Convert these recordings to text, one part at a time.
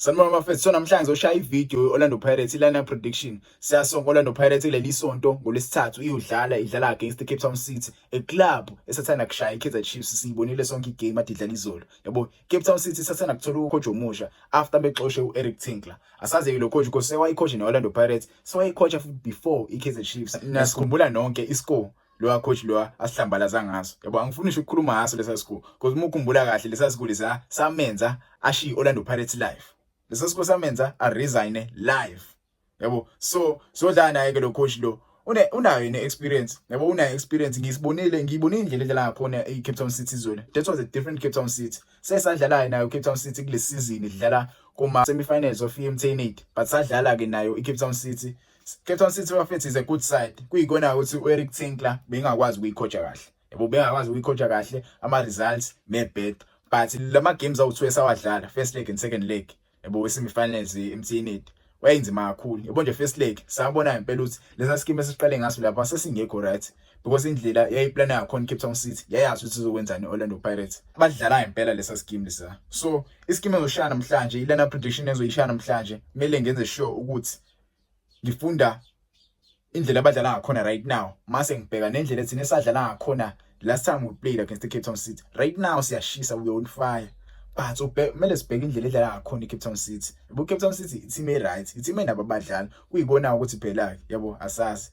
Sanibona bafethu, so namhlanje ngizoshaya ivideo ye-Orlando Pirates i-lineup prediction. Siyasonga Orlando Pirates kuleli sonto ngoLwesithathu iyodlala idlala against the Cape Town City, a club esathanda kushaya i-Kaizer Chiefs. Siyibonile sonke igame ade idlala izolo. Yabo, Cape Town City isathanda kuthola ucoach omusha after bexoshe u-Eric Tinkler. Asazi-ke lo coach because sewayicoach ne-Orlando Pirates, sewayicoacha futhi before i-Kaizer Chiefs. Nasikhumbula nonke iscore lowa coach lowa asihlambalaza ngaso. Yabo, angifuni ngisho ukukhuluma ngaso lesa score because uma ukhumbula kahle lesa score lesa samenza ashiye Orlando Pirates live. Lesa score samenza a resign live. Yabo, so sodlala naye ke lo coach lo une unayo ne experience. Yabo, unayo experience, ngisibonile, ngiyibonile indlela edlala ngakhona i-Cape Town City izolo. That was a different Cape Town City. Sesadlala nayo Cape Town City kule season idlala kuma semi-finals of MTN 8, but sadlala ke nayo i-Cape Town City. Cape Town City, bafethu, is a good side. Kuyikona ukuthi u-Eric Tinkler bengakwazi ukuyicoacha kahle. Yabo, bengakwazi ukuyicoacha kahle, ama results mebad, but lama games awu2 esawadlala, first leg and second leg, yabo, semi-finals MTN 8, wayenzima kakhulu. Yabo nje, first leg sabona impela ukuthi lesa scheme esiqale ngaso lapha sesingekho right because indlela yayiplana yakhona Cape Town City yayazi ukuthi izokwenzani Orlando Pirates, badlala impela lesa scheme lesa. So ischeme ezoshaya namhlanje, ilana prediction ezoyishaya namhlanje, kumele ngenze sure ukuthi ngifunda indlela abadlala ngakhona right now, mase ngibheka nendlela ethina esadlala ngakhona last time we played against the Cape Town City. Right now siyashisa, we on fire, but kumele sibheke indlela edlala ngakhona iCape Town City. Yabo, Cape Town City i-team e-right, i-team enabo abadlali, kuyikona ukuthi phela, yabo, asazi.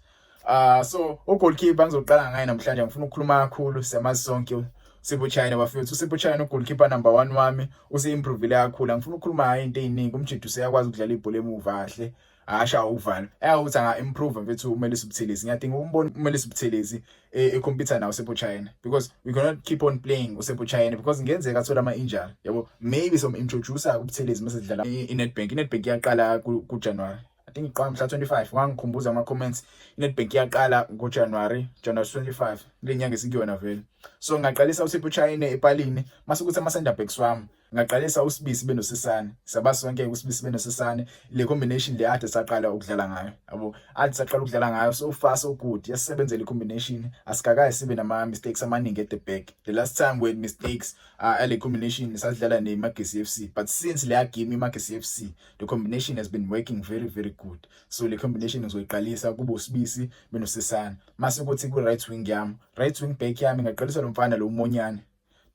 So ugoalkeeper ngizoqala ngaye namhlanje, ngifuna ukukhuluma kakhulu, siyamazi sonke Sipho Chaine, bafethu. uSipho Chaine ugoalkeeper number 1 wami, use-improvile kakhulu. Angifuna ukukhuluma ngaye into eziningi, umjita useyakwazi ukudlala ibhola emuva kahle, asha uvala ayakuthi anga-improve mfethu uMelusi Buthelezi. Ngiyadinga ukumbona uMelusi Buthelezi ecompete nawo uSipho Chaine because we cannot keep on playing uSipho Chaine because ngenzeka athola ama-injury. Yabo, maybe som-introduce uButhelezi mase sidlala i-Nedbank. I-Nedbank iyaqala ku-January, I think iqala mhla 25, wangikhumbuza ama-comments. I-Nedbank iyaqala ngoJanuary, January 25, kule nyanga esikuyona vele. So ngaqalisa uSipho Chaine epalini, mase kuthi ama-center backs wami ngaqalisa uSibisi benoSesane. Saba sonke uSibisi benoSesane, le combination le ade saqala ukudlala ngayo. Yabo, ade saqala ukudlala ngayo, so far so good, yasebenzela i-combination. Asikakaye sibe nama mistakes amaningi at the back. The last time we had mistakes ale combination sasidlala neMagesi FC, but since leya game iMagesi FC, the combination has been working very very good. So le combination ngizoyiqalisa kube uSibisi benoSesane. Mase kuthi ku right wing yami, right wing back yami, ngaqalisa lo mfana lo Monyane.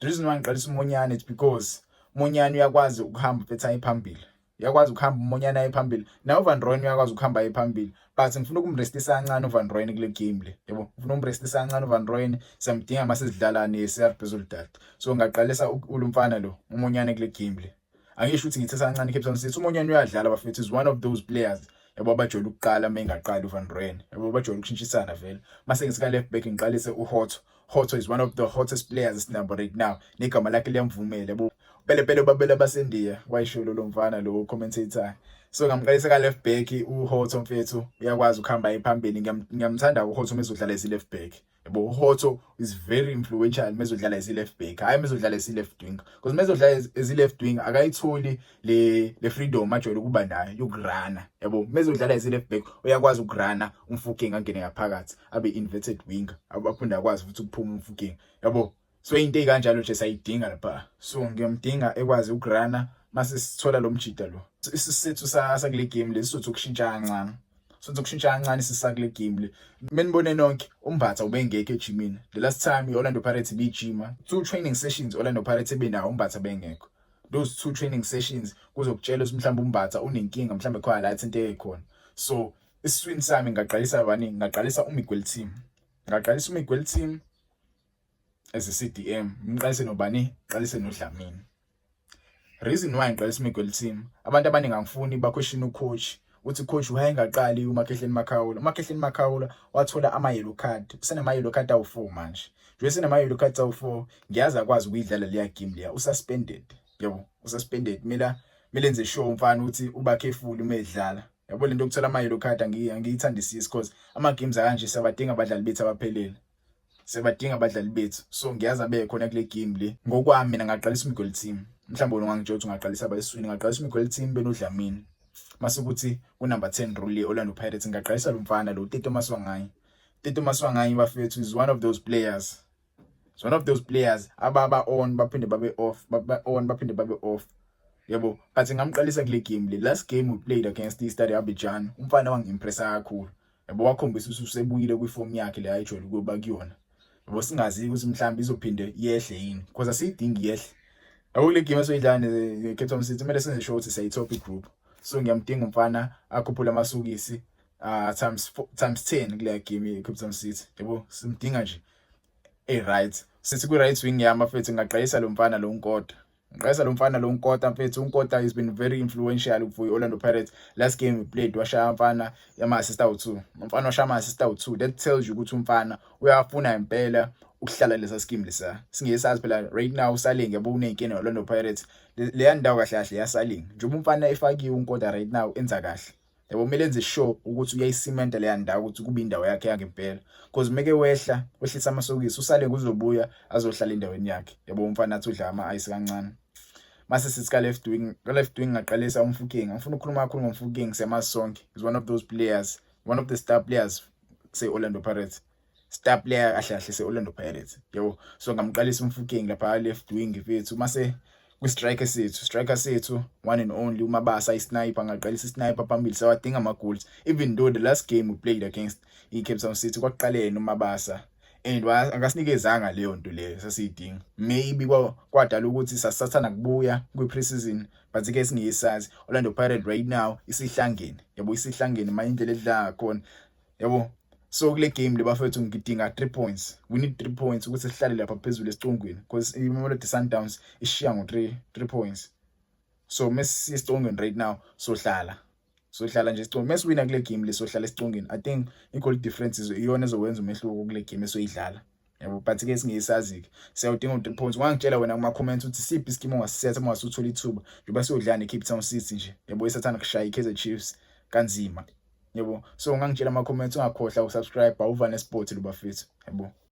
The reason why ngiqalisa uMonyane, it's because Monyane uyakwazi ukuhamba mfethu aye phambili, uyakwazi ukuhamba uMonyane aye phambili, nawe uVan Rooyen uyakwazi ukuhamba aye phambili, but ngifuna ukumrestisa kancane uVan Rooyen kule game le. Yabo, ngifuna ukumrestisa kancane uVan Rooyen, siyamdinga mase sidlala ne-CR Belouizdad. So ngaqalisa ulumfana lo uMonyane kule game le. Angisho ukuthi ngithetha kancane Cape Town City, uMonyane uyadlala bafethu, is one of those players, yabo, abajwayele ukuqala uma engaqali uVan Rooyen. Yabo, bajwayele ukushintshisana vele. Mase ngisika left back ngiqalise uHotto. Hotto is one of the hottest players esinabo right now, negama lakhe liyamvumela. Yabo, pele pele babela basendiya, wayisho lo mfana lo commentator. So ngamqalisa ka left back uHotto mfethu, uyakwazi ukuhamba ephambili. Ngiyamthanda uHotto mezodlala esi left back. Yabo, uHotto is very influential mezodlala esi left back, hayi mezodlala esi left wing, because mezodlala esi left wing akayitholi le freedom ajwayele ukuba nayo yokurana. Yabo, mezodlala esi left back uyakwazi ukurana uMofokeng angene ngaphakathi abe inverted winger, aphinde akwazi futhi ukuphuma uMofokeng. Yabo, so into ezikanjalo nje sayidinga lapha, so ngiyamdinga ekwazi ukurana. Mase sithola lo mjita lo, isisethu sakule game lesi sothi ukushintsha kancane, sothi ukushintsha kancane sisakule game le. Menibone nonke uMbatha ubengekho ejimini the last time i-Orlando Pirates ibijima. Two training sessions Orlando Pirates ebenawo, uMbatha bengekho those two training sessions. Kuzokutshela ukuthi mhlawumbe uMbatha unenkinga, mhlawumbe khona la ethinteke khona. So isiswini sami ngaqalisa bani? Ngaqalisa uMiguel Timm, ngaqalisa uMiguel Timm as a CDM. Ngiqalise nobani? Ngiqalise noDlamini. Reason why ngiqalisa uMiguel Timm, abantu abaningi angifuni baquestion ucoach, uthi coach why engaqali uMakhehleni Makhaula. UMakhehleni Makhaula wathola ama yellow card, usenama yellow card awu4 manje. Nje senama yellow cards awu4, ngiyazi akwazi ukuyidlala leya game leya, ususpended. Yabo, ususpended, mina kumele enze sure umfana ukuthi uba careful uma edlala. Yabo, lento yokuthola ama yellow card angiyithandisisi because ama games akanje siyabadinga abadlali bethu abaphelele, siyabadinga abadlali bethu. So ngiyazi abe khona kule game le. Ngokwami mina ngaqalisa uMiguel Timm, mhlawumbe wena ungangitshela ukuthi ungaqalisa abayiswini. Ngaqalisa uMiguel Timm benoDlamini. Mase kuthi ku number 10 role le Orlando Pirates ngaqalisa lo mfana lo Tito Maswanganyi. Tito Maswanganyi, bafethu, is one of those players. It's one of those players ababa on baphinde babe off, baba on baphinde babe off. Yabo, but ngamqalisa kule game le. Last game we played against iStade Abidjan, umfana wangi-impressa kakhulu. Yabo, wakhombisa ukuthi usebuyile kwi-form yakhe le ayijwayele ukuba kuyona. Yabo, singazi ukuthi mhlawumbe izophinde yehle yini, because asiyidingi yehle. Yabo, kule game esoyidlala ne-Cape Town City kumele senze sure ukuthi siyayi-top i-group. So ngiyamdinga umfana akhuphule amasokisi times 4, times 10 kule game ye-Cape Town City. Yabo, simdinga nje e-right. Sithi ku-right wing yami, mfethu, ngingaqalisa lo mfana lo Nkota. Ngiqalisa lo mfana lo Nkota, mfethu. UNkota has been very influential for Orlando Pirates. Last game we played, washaya mfana ama-assist awu-2. Umfana washaya ama-assist awu-2. That tells you ukuthi umfana uyafuna impela ukuhlala lesa scheme lesa. Singeke sazi phela right now uSaleng, yabo, uney'nkinga no-Orlando Pirates. Leya ndawo kahle kahle yaSaleng. Njengoba umfana efakiwe uNkota right now enza kahle. Yabo, kumele enze sure ukuthi uyayisimenta leya ndawo ukuthi kube indawo yakhe yangempela. Because meke wehla, wehlisa amasokisi, uSaleng uzobuya azohlala endaweni yakhe. Yabo, umfana athi udla ama-ice kancane. Mase sithi ka left wing, ka left wing ngaqalisa uMofokeng. Angifuna ukukhuluma kakhulu ngoMofokeng, siyamazi sonke. He's one of those players, one of the star players se Orlando Pirates. Star player kahle kahle se Orlando Pirates. Yabo, so ngamqalisa uMofokeng lapha left wing, mfethu. Mase kwi-striker sethu, striker sethu, one and only uMabasa, i-sniper, ngaqalisa i-sniper phambili. Sawadinga ama-goals, even though the last game we played against i-Cape Town City kwakuqale yena uMabasa and akasinikezanga leyo nto leyo sasiyidinga. Maybe kwadala ukuthi sasisathanda kubuya kwi-pre-season, but ke singesazi Orlando Pirates right now isihlangene, yabo, isihlangene manje indlela edlala khona, yabo. So kule game le, bafethu, ngidinga 3 points. We need 3 points ukuthi sihlale lapha phezulu esicongweni, because iMamelodi Sundowns ishiya ngo 3 points. So mesisicongweni right now, sohlala nje esicongweni. Mesiwina kule game le, sohlala esicongweni. I think i-goal difference iyona ezokwenza umehluko kule game esoyidlala, yabo, but ke singesazi ke, siyawudinga u-3 points. Ungangitshela wena kuma comments ukuthi siphi iskimu ongasisetha uma usuthola ithuba njengoba siyodlala ne-Cape Town City nje, yabo, isathanda kushaya i-Kaizer Chiefs kanzima, yabo. So ungangitshela ama comments, ungakhohlwa uku-subscribe. Awuvane Sport lo, bafethu, yabo.